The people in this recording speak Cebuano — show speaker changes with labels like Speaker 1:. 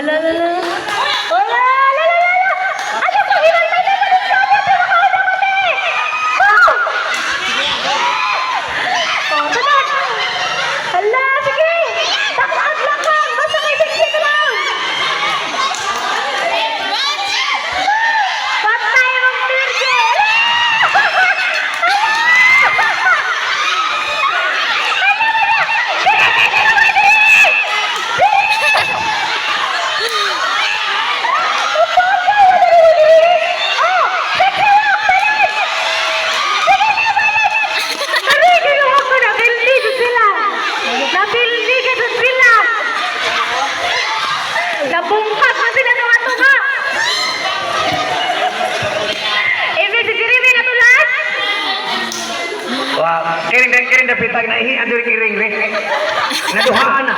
Speaker 1: Ala, ala, ala. Wala, ala, ala, ala. Ano ko, hinantay na pa rin kami. Makauna kami. Oh! Oh, sunod. Hala, sige. Takaan lang ka. Basta may sexy ka lang. Patay mong pirke. Aray, ginawa ko. Nabildi ko sila. Nabildi ka sa sila. Nabungkag na sila ng ato. Ibig si Jeremy natulas?
Speaker 2: Wow, kiring kiring dapitag na ihi ang diri kiring rin. Naduhaan na.